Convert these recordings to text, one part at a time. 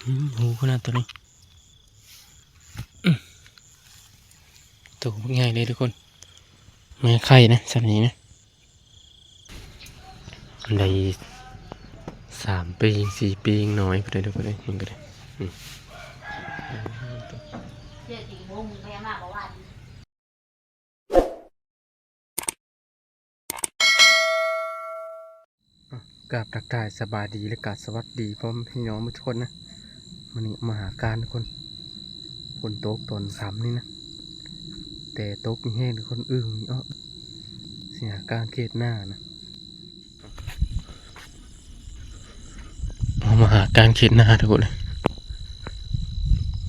ອືມ ຫູຂະໜາດໂຕນີ້ ອືມ ໂຕບັກໃຫຍ່ເລີຍທຸກຄົນ. ແມ່ໄຂ່ນະ ສ່ຳນີ້ນະ ໄດ້ສາມປີ ສີ່ປີ ຍັງນ້ອຍພຸ້ນເດ້ ທຸກຄົນເອີຍ. ມັນກໍໄດ້ ອືມ ກາບທັກທາຍສະບາຍດີ ແລະກະສະຫວັດດີພໍ່ແມ່ພີ່ນ້ອງໝົດທຸກຄົນນະ. ມື້ນີ້ມາຫາການທຸກຄົນ ຝົນຕົກຕອນຄ່ຳນີ້ນະ ແຕ່ຕົກມີແຮງທຸກຄົນ ອຶ່ງມີເອາະ ຊິຫາການເຂດນານະ. ເຮົາມາຫາການເຂດນາທຸກຄົນເອີຍ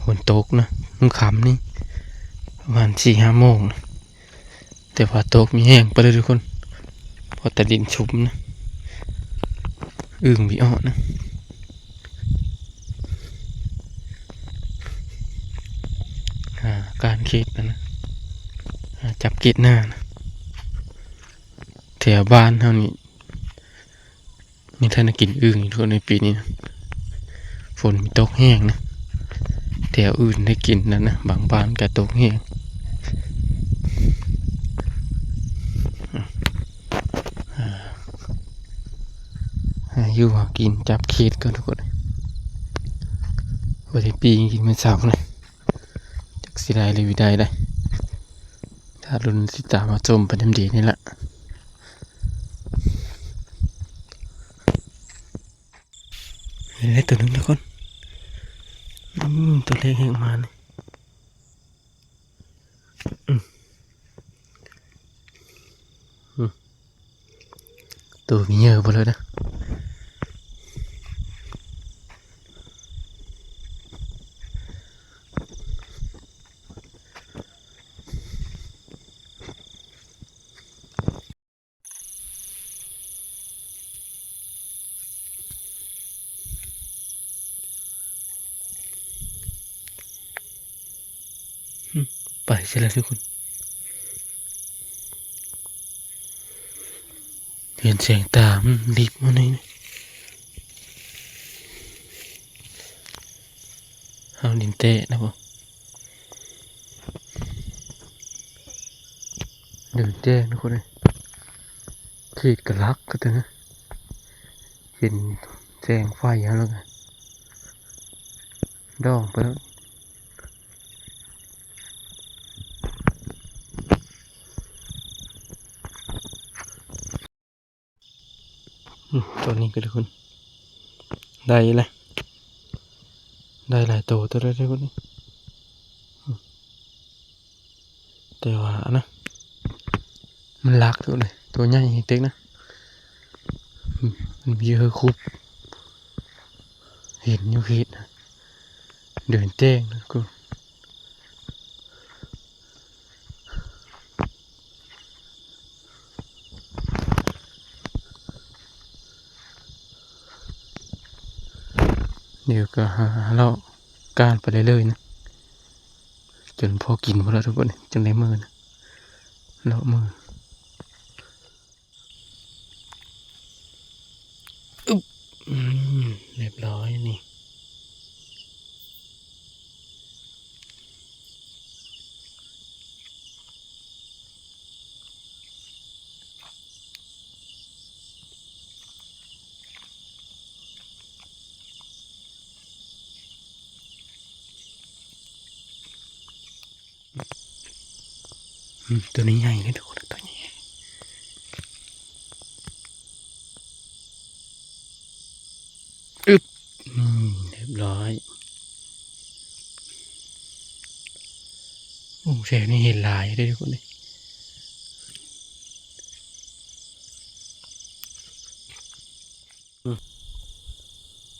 ຝົນຕົກນະ ມື້ຄ່ຳນີ້ ປະມານສີ່ຫ້າໂມງນະ ແຕ່ວ່າຕົກມີແຮງໄປເລີຍທຸກຄົນ ເພາະຕາດິນຊຸ່ມນະ ອຶ່ງມີເອາະນະ. ຫາການເຂດນະ ຫາຈັບເຂດນານະ ແຖວບ້ານເຮົານີ້ ຍັງທັນໄດ້ກິນອຶ່ງຢູ່ທຸກຄົນໃນປີນີ້ນະ ຝົນມີຕົກແຮງນະ ແຖວອື່ນໄດ້ກິນແລ້ວນະ ບາງບ້ານກໍຕົກແຮງ. ຫາຢູ່ຫາກິນ ຈັບເຂດກ່ອນທຸກຄົນ ບໍ່ໄດ້ປີ້ງກິນມື້ເຊົ້ານະ ຈັກຊິໄດ້ຫຼືບໍ່ໄດ້ໃດ໋. ຖ້າລຸ້ນຕິດຕາມມາຊົມໄປນຳເດນີ້ລະ. ເຫັນແລ້ວໂຕໜຶ່ງທຸກຄົນ ອືມ ໂຕເລັກແຮງມານີ້ ອືມ ອືມ. ໂຕມີເຫຍື່ອບໍ່ເລີຍນະ ອືມ ໄປຊະແລ້ວທຸກຄົນ. ເຫັນແສງຕາມັນລິບມາໜ້ອຍໜຶ່ງ ເຮົາດິນແຕກນະບໍ່ ເດີນແຈ້ງທຸກຄົນເອີຍ ເຂດກະລັກກະຕົວນະ ເຫັນແສງໄຟເຮົາແລ້ວກະດອງໄປແລ້ວ. ອືມ ຕອນນີ້ກໍທຸກຄົນ ໄດ້ແລ້ວ ໄດ້ຫຼາຍໂຕ ໂຕໄດ້ທຸກຄົນ ອືມ ແຕ່ວ່ານະ ມັນລັກທຸກຄົນເອີຍ ໂຕໃຫຍ່ເຕັກນະ ອືມ ມັນມີເຫຍື່ອຄຸບ ເຫັນຢູ່ເຂດນະ ເດີນແຈ້ງນະທຸກຄົນ. ດຽວກໍຫາເລາະການໄປເລື້ອຍໆນະ ຈົນພໍກິນພຸ້ນລະທຸກຄົນ ຈັ່ງໄດ້ມື້ນະ ເລາະມື້. ອຶບ ອືມ ຮຽບຮ້ອຍນີ້ ອືມ ຕົວນີ້ໃຫຍ່ເດ້ທຸກຄົນ ຕົວນີ້ ອຶບ ອືມ ຮຽບຮ້ອຍ. ໂອ້ ແຖວນີ້ເຫັນຫຼາຍເດ້ທຸກຄົນເດ້. ອືມ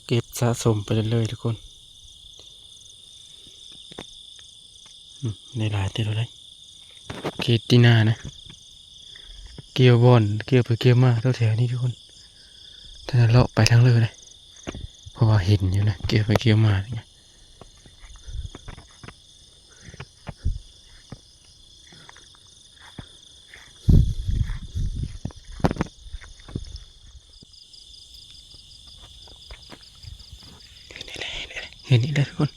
ເກັບສະສົມໄປເລື້ອຍໆທຸກຄົນ. ອືມ ໄດ້ຫຼາຍເຕີບແລ້ວເດ້ ເຂດທີ່ນານະ ກ່ຽວບ່ອນ ກ່ຽວໄປກ່ຽວມາແຖວໆນີ້ທຸກຄົນ. ຖ້າເລາະໄປທາງເລີຍເດ້ ເພາະວ່າເຫັນຢູ່ນະ ກ່ຽວໄປກ່ຽວມານີ້. ເຫັນແລ້ວ ເຫັນແລ້ວ ເຫັນແລ້ວ ເຫັນແລ້ວ. ນີ້ເດີທຸກຄົນ.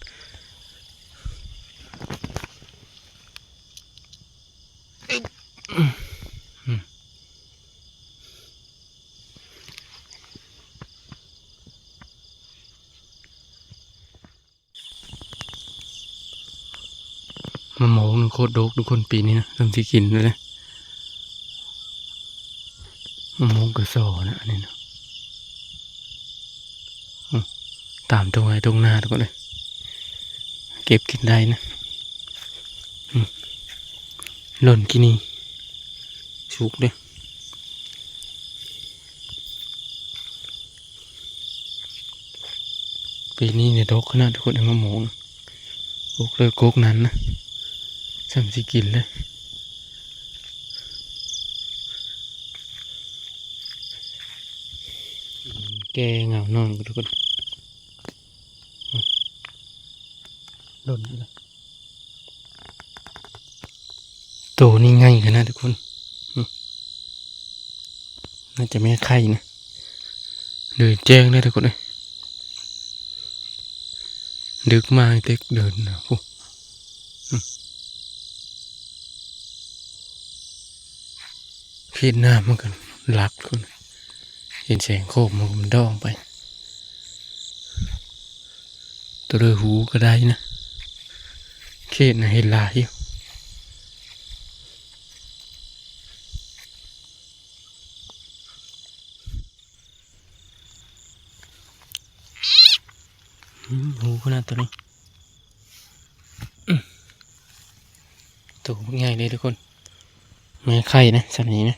ມະມ່ວງນີ້ໂຄດດົກທຸກຄົນ ປີນີ້ນະ ເລີ່ມຊິກິນແລ້ວເດ້. ມະມ່ວງກະສໍນະ ອັນນີ້ນະ ອືມ ຕາມທົ່ງໄຮ່ທົ່ງນາທຸກຄົນເອີຍ ເກັບກິນໄດ້ນະ. ອືມ ຫຼົ່ນກີ່ນີ້ສຸກເດ້. ປີນີ້ນີ້ດົກຂະໜາດທຸກຄົນເອີຍ ມະມ່ວງ ກົກເລີກກົກນັ້ນນະ ຊ່ຳຊິກິນເລີຍ. ແກ່ເຫງົານອນກັນທຸກຄົນ ດົນອີກແລ້ວ. ໂຕນີ້ໃຫຍ່ຂະໜາດທຸກຄົນ ອືມ ໜ້າຈະແມ່ໄຂ່ນະ. ເດີນແຈ້ງເລີຍທຸກຄົນເອີຍ ດຶກມາເຕັກເດີນນະ ໂອ້ ອືມ ເຂດນ້ຳມັນກໍຫຼັກ ເຫັນແສງໂຄມມັນກໍດອງໄປ. ໂຕເດີຫູກໍໄດ້ນະ ເຂດນະເຫັນຫຼາຍຢູ່. ອືມ ຫູຂະໜາດໂຕນີ້ ອືມ ໂຕບັກໃຫຍ່ເລີຍທຸກຄົນ ແມ່ໄຂ່ນະ ສ່ຳນີ້ນະ.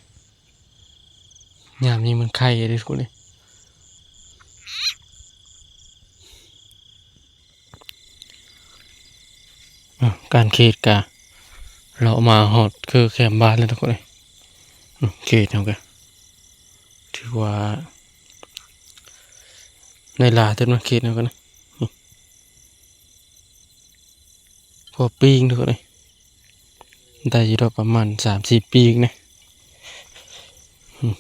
ຍາມນີ້ມັນໄຂ່ເດ້ທຸກຄົນເອີຍ. ອາ ການເຂດກະເລາະມາຮອດເຄີແຄມບ້ານແລ້ວທຸກຄົນເອີຍ. ອາ ເຂດເຮົາກະຖືວ່າໄດ້ຫຼາຍເຕີບນະ ເຂດເຮົາກະນະ. ນີ້ ພໍປີ້ງທຸກຄົນເອີຍ ໄດ້ຢູ່ດອກປະມານສາມສີ່ປີ້ງນະ. ອືມ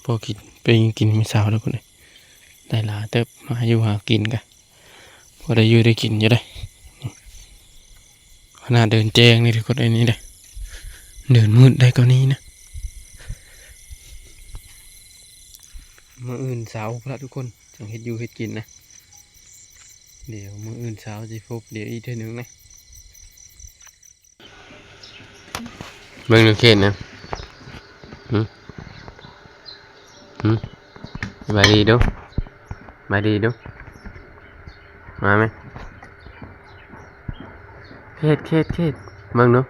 ພໍກິນ ປີ້ງກິນມື້ເຊົ້າທຸກຄົນເອີຍ ໄດ້ຫຼາຍເຕີບ ມາຫາຢູ່ຫາກິນກະພໍໄດ້ຢູ່ໄດ້ກິນຢູ່ເດ້. ນີ້ ຂະໜາດເດີນແຈ້ງນີ້ທຸກຄົນເອີຍ ນີ້ເດ້ ເດີນມືດໄດ້ກວ່ານີ້ນະ. ມື້ອື່ນເຊົ້າພຸ້ນລະທຸກຄົນ ຈັ່ງເຮັດຢູ່ເຮັດກິນນະ. ດຽວມື້ອື່ນເຊົ້າຊິພົບດຽວອີກເທື່ອໜຶ່ງນະ. ເບິ່ງດູເຂດນະ. ຫຶ ຫຶ ສະບາຍດີດູ ສະບາຍດີດູ ມາແມະ. ເຂດ ເຂດ ເຂດ ເບິ່ງດູ. ອ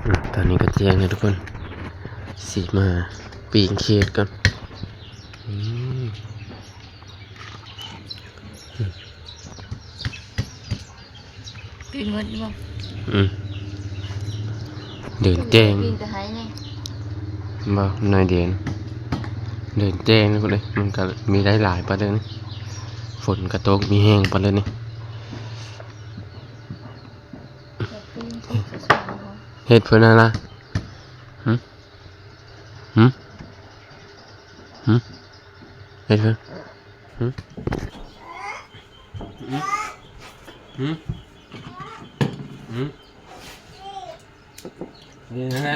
ືມ ຕອນນີ້ກໍແຈ້ງແລ້ວທຸກຄົນ ຊິມາປີ້ງເຂດກ່ອນ. ອືມ ປີ້ງໝົດບໍ່? ອືມ ເດີນແຈ້ງ ປີ້ງແຕ່ໄຮ່ນີ້ ບໍ່ ໜ້ອຍດຽວ ເດີນແຈ້ງພຸ້ນເດ້. ມັນກໍມີໄດ້ຫຼາຍປານໃດນີ້ ຝົນກໍຕົກມີແຮງປານໃດນີ້. ເຮັດເພິ່ນຫັ້ນລະ ຫຶ ຫຶ ຫຶ ເຮັດເພິ່ນ ຫຶ ຫຶ ຫຶ ຫຶ ນີ້ຫັ້ນແຫຼະ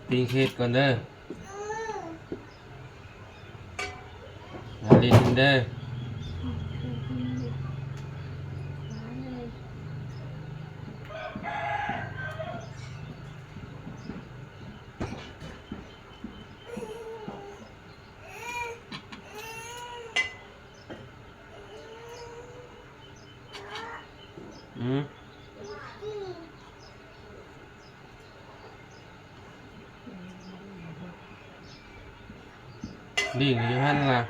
ປີ້ງເຂດກ່ອນເດີ. ຢ່າຫຼິ້ນເດີ. ອືມ ລີ້ງຢູ່ຫັ້ນລະ.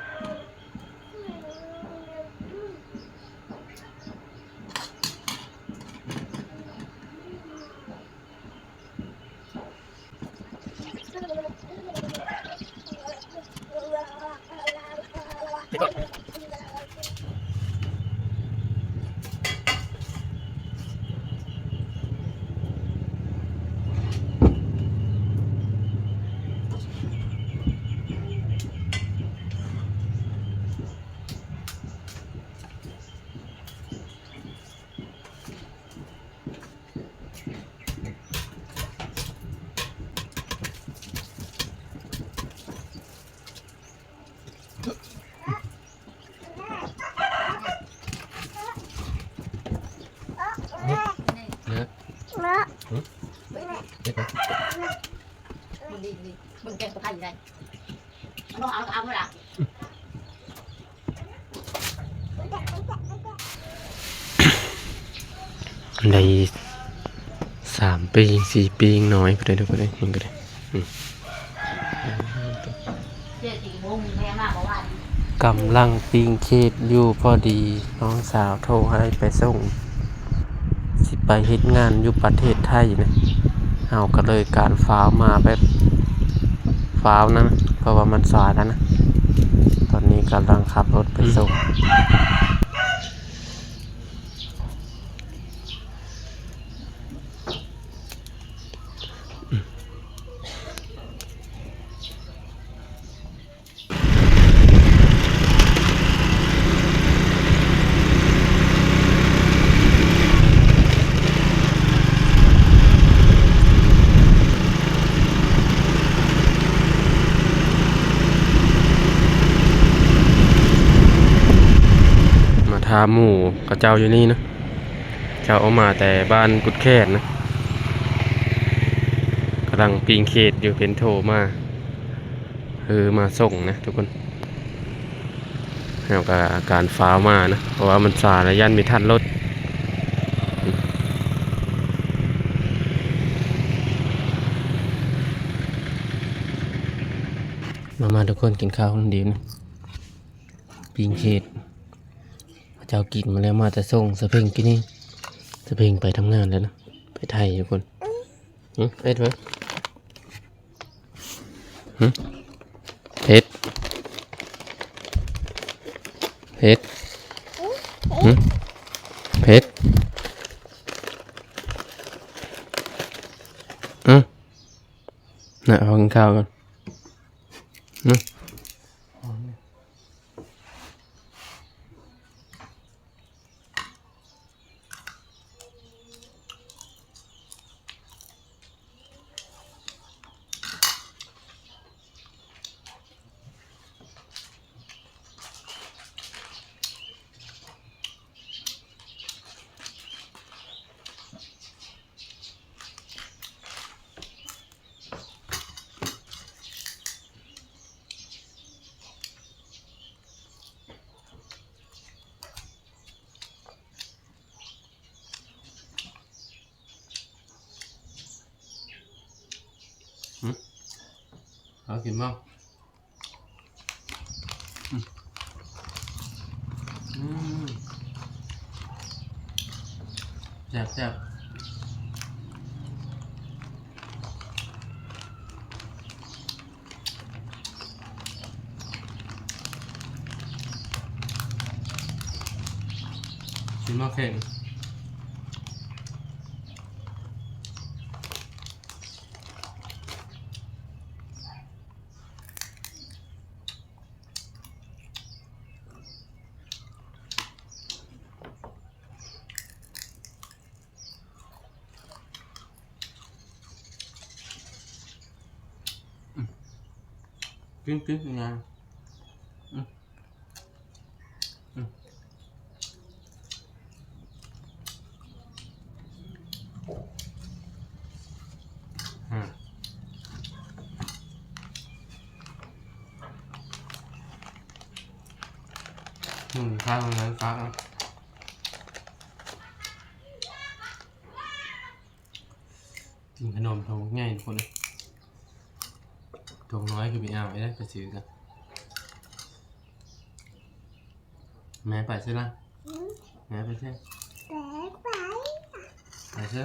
ອ ເຮັດບໍ່? ເບິ່ງດີໆ ເບິ່ງແກງສະໄພໄດ້ ບໍ່ເອົາກໍເອົາບໍ່ລະ. ໄດ້ສາມປີ ສີ່ປີ ຍັງນ້ອຍພຸ້ນເດ້ ທຸກຄົນເອີຍ ມັນກໍໄດ້ ອືມ ກຳລັງປີ້ງເຂດຢູ່ພໍດີ ນ້ອງສາວໂທໃຫ້ໄປສົ່ງ ຊິໄປເຮັດງານຢູ່ປະເທດໄທນະ ເຮົາກໍເລີຍການຟ້າວມາແບບຟ້າວນະ ເພາະວ່າມັນສາຍແລ້ວນະ ຕອນນີ້ກຳລັງຂັບລົດໄປສົ່ງ. ມາຖາມໝູ່ເຂົາເຈົ້າຢູ່ນີ້ນະ ເຈົ້າອອກມາແຕ່ບ້ານກຸດແຂນນະ ກຳລັງປີ້ງເຂດຢູ່ ເພິ່ນໂທມາ ເອີ ມາສົ່ງນະທຸກຄົນ ເຮົາກໍການຟ້າວມານະ ເພາະວ່າມັນສາຍແລ້ວ ຢ້ານບໍ່ທັນລົດ. ມາໆ ທຸກຄົນ ກິນເຂົ້ານຳດີນະ ປີ້ງເຂດ ເຈົ້າກິນມາແລ້ວ ມາແຕ່ສົ່ງ ສະເພັງກິນນີ້ ສະເພັງໄປທຳງານແລ້ວນະ ໄປໄທທຸກຄົນ. ຫຶ ເຮັດໄວ້ ຫຶ ເຮັດ ເຮັດ ຫຶ ເຮັດ ອື ນະ ເອົາກິນເຂົ້າກ່ອນ ຫຶ. ຫຶ ເອົາກິນບໍ່? ອືມ ອືມ ແຊບໆ. ຊິມາເຄັ່ງ. ອືມ ກິນ ກິນ ກິນຫຍັງ? ອືມ ອືມ ອືມ ອືມ ຂ້າວມັນຄັກ. ກິນຂະໜົມຖົງໃຫຍ່ທຸກຄົນເອີຍ ຖົງນ້ອຍຄືໄປເອົາໄດ້ ໄປຊື້ກັນ. ແມ່ໄປໃສລະ? ອືມ ແມ່ໄປໃສ? ແມ່ໄປ ໄປໃສ?